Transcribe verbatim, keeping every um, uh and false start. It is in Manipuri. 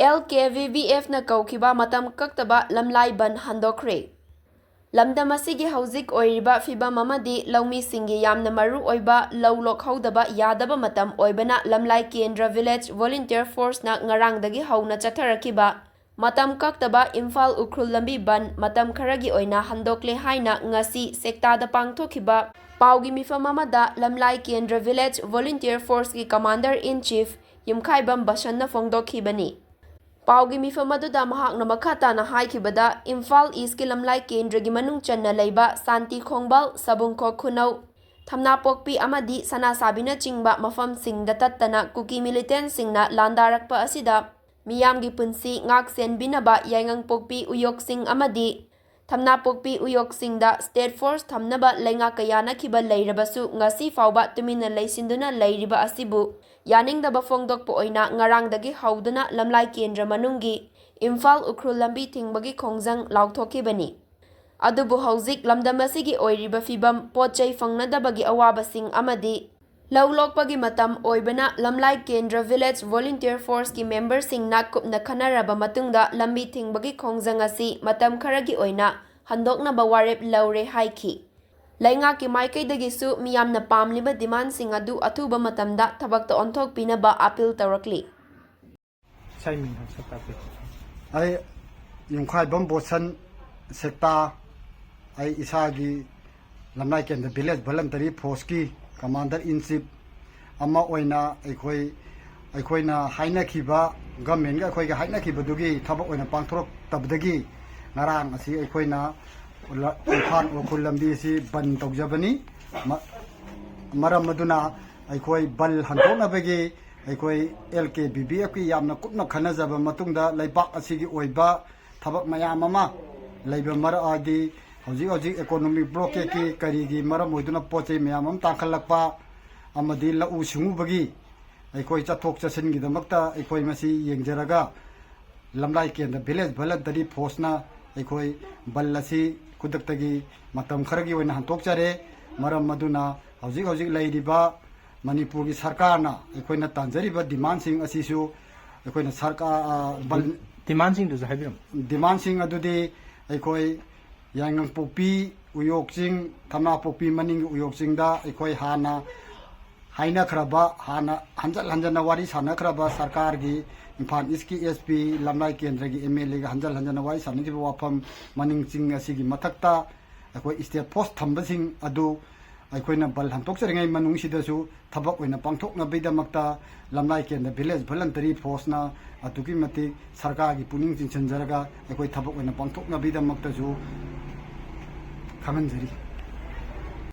ꯑꯦꯜ ꯀꯦ ꯚꯤ ꯚꯤ ꯑꯦꯐꯅ ꯀꯧꯈꯤꯕ ꯃꯇꯝ ꯀꯛꯇꯕ ꯂꯝꯂꯥꯏ ꯕꯟ ꯍꯟꯗꯣꯛꯈ꯭ꯔꯦ꯫ ꯂꯝꯗꯝ ꯑꯁꯤꯒꯤ ꯍꯧꯖꯤꯛ ꯑꯣꯏꯔꯤꯕ ꯐꯤꯕꯝ ꯑꯃꯗꯤ ꯂꯧꯃꯤꯁꯤꯡꯒꯤ ꯌꯥꯝꯅ ꯃꯔꯨ ꯑꯣꯏꯕ ꯂꯧ ꯂꯣꯛꯍꯧꯗꯕ ꯌꯥꯗꯕ ꯃꯇꯝ ꯑꯣꯏꯕꯅ ꯂꯝꯂꯥꯏ ꯀꯦꯟꯗ꯭ꯔ ꯚꯤꯂꯦꯖ ꯚꯣꯂꯨꯟꯇꯤꯌꯔ ꯐꯣꯔꯁꯅ ꯉꯔꯥꯡꯗꯒꯤ ꯍꯧꯅ ꯆꯠꯊꯔꯛꯈꯤꯕ ꯃꯇꯝ ꯀꯛꯇꯕ ꯏꯝꯐꯥꯜ ꯎꯈ꯭ꯔꯨꯜ ꯂꯝꯕꯤ ꯕꯟ ꯃꯇꯝ ꯈꯔꯒꯤ ꯑꯣꯏꯅ ꯍꯟꯗꯣꯛꯂꯦ ꯍꯥꯏꯅ ꯉꯁꯤ ꯁꯦꯛꯇꯥꯗ ꯄꯥꯡꯊꯣꯛꯈꯤꯕ ꯄꯥꯎꯒꯤ ꯃꯤꯐꯝ ꯑꯃꯗ ꯂꯝꯂꯥꯏ ꯀꯦꯟꯗ꯭ꯔ ꯚꯤꯂꯦꯖ ꯚꯣꯂꯨꯟꯇꯤꯌꯔ ꯐꯣꯔꯁꯀꯤ ꯀꯃꯥꯟꯗꯔ ꯏꯟ ꯆꯤꯐ ꯌꯨꯝꯈꯥꯏꯕꯝ ꯕꯁꯟꯅ ꯐꯣꯡꯗꯣꯛꯈꯤꯕꯅꯤ꯫ ꯄꯥꯎꯒꯤ ꯃꯤꯐꯝ ꯑꯗꯨꯗ ꯃꯍꯥꯛꯅ ꯃꯈꯥ ꯇꯥꯅ ꯍꯥꯏꯈꯤꯕꯗ, ꯏꯝꯐꯥꯜ ꯏꯁꯀꯤ ꯂꯝꯂꯥꯏ ꯀꯦꯟꯗ꯭ꯔꯒꯤ ꯃꯅꯨꯡ ꯆꯟꯅ ꯂꯩꯕ ꯁꯥꯟꯇꯤ ꯈꯣꯡꯕꯥꯜ, ꯁꯕꯨꯡꯈꯣꯛ ꯈꯨꯅꯧ, ꯊꯝꯅꯥꯄꯣꯛꯄꯤ ꯑꯃꯗꯤ ꯁꯅꯥꯁꯥꯕꯤꯅꯆꯤꯡꯕ ꯃꯐꯝꯁꯤꯡꯗ ꯇꯠꯇꯅ ꯀꯨꯀꯤ ꯃꯤꯂꯤꯇꯦꯟꯁꯤꯡꯅ ꯂꯥꯟꯗꯥꯔꯛꯄ ꯑꯁꯤꯗ ꯃꯤꯌꯥꯝꯒꯤ ꯄꯨꯟꯁꯤ ꯉꯥꯛ ꯁꯦꯟꯕꯤꯅꯕ ꯌꯥꯏꯉꯪꯄꯣꯛꯄꯤ ꯎꯌꯣꯛꯁꯤꯡ ꯑꯃꯗꯤ ꯊꯝꯅꯥꯄꯣꯛꯄꯤ ꯎꯌꯣꯛꯁꯤꯡꯗ ꯁ꯭ꯇꯦꯠ ꯐꯣꯔꯁ ꯊꯝꯅꯕ ꯂꯩꯉꯥꯛꯀ ꯌꯥꯅꯈꯤꯕ ꯂꯩꯔꯕꯁꯨ ꯉꯁꯤ ꯐꯥꯎꯕ ꯇꯨꯃꯤꯟꯅ ꯂꯩꯁꯤꯟꯗꯨꯅ ꯂꯩꯔꯤꯕ ꯑꯁꯤꯕꯨ ꯌꯥꯅꯤꯡꯗꯕ ꯐꯣꯡꯗꯣꯛꯄ ꯑꯣꯏꯅ ꯉꯔꯥꯡꯗꯒꯤ ꯍꯧꯗꯨꯅ ꯂꯝꯂꯥꯏ ꯀꯦꯟꯗ꯭ꯔ ꯃꯅꯨꯡꯒꯤ ꯏꯝꯐꯥꯜ ꯎꯈ꯭ꯔꯨꯜ ꯂꯝꯕꯤ ꯊꯤꯡꯕꯒꯤ ꯈꯣꯡꯖꯪ ꯂꯥꯎꯊꯣꯛꯈꯤꯕꯅꯤ꯫ ꯑꯗꯨꯕꯨ ꯍꯧꯖꯤꯛ ꯂꯝꯗꯝ ꯑꯁꯤꯒꯤ ꯑꯣꯏꯔꯤꯕ ꯐꯤꯕꯝ, ꯄꯣꯠ ꯆꯩ ꯐꯪꯅꯗꯕꯒꯤ ꯑꯋꯥꯕꯁꯤꯡ ꯑꯃꯗꯤ ꯂꯧ ꯂꯣꯛꯄꯒꯤ ꯃꯇꯝ ꯑꯣꯏꯕꯅ ꯂꯝꯂꯥꯏ ꯀꯦꯟꯗ꯭ꯔ ꯚꯤꯂꯦꯖ ꯚꯣꯂꯨꯟꯇꯤꯌꯔ ꯐꯣꯔꯁꯀꯤ ꯃꯦꯝꯕꯔꯁꯤꯡꯅ ꯀꯨꯞꯅ ꯈꯟꯅꯔꯕ ꯃꯇꯨꯡꯗ ꯂꯝꯕꯤ ꯊꯤꯡꯕꯒꯤ ꯈꯣꯡꯖꯪ ꯑꯁꯤ ꯃꯇꯝ ꯈꯔꯒꯤ ꯑꯣꯏꯅ ꯍꯟꯗꯣꯛꯅꯕ ꯋꯥꯔꯦꯞ ꯂꯧꯔꯦ ꯍꯥꯏꯈꯤ꯫ ꯂꯩꯉꯥꯛꯀꯤ ꯃꯥꯏꯀꯩꯗꯒꯤꯁꯨ ꯃꯤꯌꯥꯝꯅ ꯄꯥꯝꯂꯤꯕ ꯗꯤꯃꯥꯟꯁꯤꯡ ꯑꯗꯨ ꯑꯊꯨꯕ ꯃꯇꯝꯗ ꯊꯕꯛꯇ ꯑꯣꯟꯊꯣꯛꯄꯤꯅꯕ ꯑꯥꯄꯤꯜ ꯇꯧꯔꯛꯂꯤ꯫ ꯏꯁꯥꯒꯤ ꯃꯤꯡ ꯍꯥꯏꯐꯦꯠ ꯇꯥꯛꯄꯤꯌꯨ꯫ ꯑꯩ ꯌꯨꯝꯈꯥꯏꯕꯝ ꯕꯣꯠꯁꯟ, ꯁꯦꯛꯇꯥ, ꯑꯩ ꯏꯁꯥꯒꯤ ꯂꯝꯂꯥꯏ ꯀꯦꯟꯗ꯭ꯔ ꯚꯤꯂꯦꯖ ꯚꯣꯂꯟꯇꯔꯤ ꯐꯣꯔꯁꯀꯤ ꯀꯃꯥꯟꯗꯔ ꯏꯟ ꯆꯤꯐ ꯑꯃ ꯑꯣꯏꯅ ꯑꯩꯈꯣꯏ, ꯑꯩꯈꯣꯏꯅ ꯍꯥꯏꯅꯈꯤꯕ, ꯒꯚꯔꯟꯃꯦꯟꯒ ꯑꯩꯈꯣꯏꯒ ꯍꯥꯏꯅꯈꯤꯕꯗꯨꯒꯤ ꯊꯕꯛ ꯑꯣꯏꯅ ꯄꯥꯡꯊꯣꯔꯛꯇꯕꯗꯒꯤ ꯉꯔꯥꯡ ꯑꯁꯤ ꯑꯩꯈꯣꯏꯅ ꯏꯝꯐꯥꯜ ꯎꯈ꯭ꯔꯨꯜ ꯂꯝꯕꯤ ꯑꯁꯤ ꯕꯟ ꯇꯧꯖꯕꯅꯤ꯫ ꯃ-, ꯃꯔꯝ ꯑꯗꯨꯅ ꯑꯩꯈꯣꯏ ꯕꯟ ꯍꯟꯗꯣꯛꯅꯕꯒꯤ ꯑꯩꯈꯣꯏ ꯑꯦꯜ ꯀꯦ ꯕꯤ ꯕꯤ ꯑꯦꯐꯀꯤ ꯌꯥꯝꯅ ꯀꯨꯞꯅ ꯈꯟꯅꯖꯕ ꯃꯇꯨꯡꯗ ꯂꯩꯕꯥꯛ ꯑꯁꯤꯒꯤ ꯑꯣꯏꯕ ꯊꯕꯛ ꯃꯌꯥꯝ ꯑꯃ ꯂꯩꯕ ꯃꯔꯛ, ꯍꯥꯏꯗꯤ ꯍꯧꯖꯤꯛ ꯍꯧꯖꯤꯛ ꯏꯀꯣꯅꯣꯃꯤꯛ ꯕ꯭ꯂꯣꯀꯦꯠꯀꯤ ꯀꯔꯤꯒꯤ ꯃꯔꯝ ꯑꯣꯏꯗꯨꯅ ꯄꯣꯠ ꯆꯩ ꯃꯌꯥꯝ ꯑꯃ ꯇꯥꯡꯈꯠꯂꯛꯄ ꯑꯃꯗꯤ ꯂꯧꯎ ꯁꯤꯡꯎꯕꯒꯤ ꯑꯩꯈꯣꯏ ꯆꯠꯊꯣꯛ ꯆꯠꯁꯤꯟꯒꯤꯗꯃꯛꯇ ꯑꯩꯈꯣꯏ ꯃꯁꯤ ꯌꯦꯡꯖꯔꯒ ꯂꯝꯂꯥꯏ ꯀꯦꯟꯗ꯭ꯔ ꯚꯤꯂꯦꯖ ꯚꯣꯂꯟꯇꯔꯤ ꯐꯣꯔꯁꯅ ꯑꯩꯈꯣꯏ ꯕꯟ ꯑꯁꯤ ꯈꯨꯗꯛꯇꯒꯤ ꯃꯇꯝ ꯈꯔꯒꯤ ꯑꯣꯏꯅ ꯍꯟꯗꯣꯛꯆꯔꯦ꯫ ꯃꯔꯝ ꯑꯗꯨꯅ ꯍꯧꯖꯤꯛ ꯍꯧꯖꯤꯛ ꯂꯩꯔꯤꯕ ꯃꯅꯤꯄꯨꯔꯒꯤ ꯁꯔꯀꯥꯔꯅ ꯑꯩꯈꯣꯏꯅ ꯇꯥꯟꯖꯔꯤꯕ ꯗꯤꯃꯥꯟꯁꯤꯡ ꯑꯁꯤꯁꯨ ꯑꯩꯈꯣꯏꯅ ꯁꯔꯀꯥꯔ, ꯑ, ꯕꯟ- ꯗꯤꯃꯥꯟꯁꯤꯡꯗꯨꯁꯨ ꯍꯥꯏꯕꯤꯔꯝꯃꯨ꯫ ꯗꯤꯃꯥꯟꯁꯤꯡ ꯑꯗꯨꯗꯤ ꯑꯩꯈꯣꯏ ꯌꯥꯏꯉꯪꯄꯣꯛꯄꯤ, ꯎꯌꯣꯛ ꯆꯤꯡ, ꯊꯝꯅꯥꯄꯣꯛꯄꯤ ꯃꯅꯤꯡꯒꯤ ꯎꯌꯣꯛ ꯆꯤꯡꯗ ꯑꯩꯈꯣꯏ ꯍꯥꯟꯅ ꯍꯥꯏꯅꯈ꯭ꯔꯕ, ꯍꯥꯟꯅ ꯍꯟꯖꯜ ꯍꯟꯖꯟꯅ ꯋꯥꯔꯤ ꯁꯥꯟꯅꯈ꯭ꯔꯕ ꯁꯔꯀꯥꯔꯒꯤ, ꯏꯝꯐꯥꯜ ꯏꯁꯀꯤ ꯑꯦꯁ ꯄꯤ, ꯂꯝꯂꯥꯏ ꯀꯦꯟꯗ꯭ꯔꯒꯤ ꯑꯦꯝ ꯑꯦꯜ ꯑꯦꯒ ꯍꯟꯖꯜ ꯍꯟꯖꯟꯅ ꯋꯥꯔꯤ ꯁꯥꯟꯅꯈꯤꯕ ꯋꯥꯐꯝ, ꯃꯅꯤꯡ ꯆꯤꯡ ꯑꯁꯤꯒꯤ ꯃꯊꯛꯇ ꯑꯩꯈꯣꯏ ꯁ꯭ꯇꯦꯠ ꯐꯣꯔꯁ ꯊꯝꯕꯁꯤꯡ ꯑꯗꯨ ꯑꯩꯈꯣꯏꯅ ꯕꯟ ꯍꯟꯗꯣꯛꯆꯔꯤꯉꯩ ꯃꯅꯨꯡꯁꯤꯗꯁꯨ ꯊꯕꯛ ꯑꯣꯏꯅ ꯄꯥꯡꯊꯣꯛꯅꯕꯒꯤꯗꯃꯛꯇ ꯂꯝꯂꯥꯏ ꯀꯦꯟꯗ꯭ꯔ ꯚꯤꯂꯦꯖ ꯚꯣꯂꯟꯇꯔꯤ ꯐꯣꯔꯁꯅ ꯑꯗꯨꯛꯀꯤ ꯃꯇꯤꯛ ꯁꯔꯀꯥꯔꯒꯤ ꯄꯨꯛꯅꯤꯡ ꯆꯤꯡꯁꯤꯟꯖꯔꯒ ꯑꯩꯈꯣꯏ ꯊꯕꯛ ꯑꯣꯏꯅ ꯄꯥꯡꯊꯣꯛꯅꯕꯒꯤꯗꯃꯛꯇꯁꯨ ꯈꯪꯍꯟꯖꯔꯤ꯫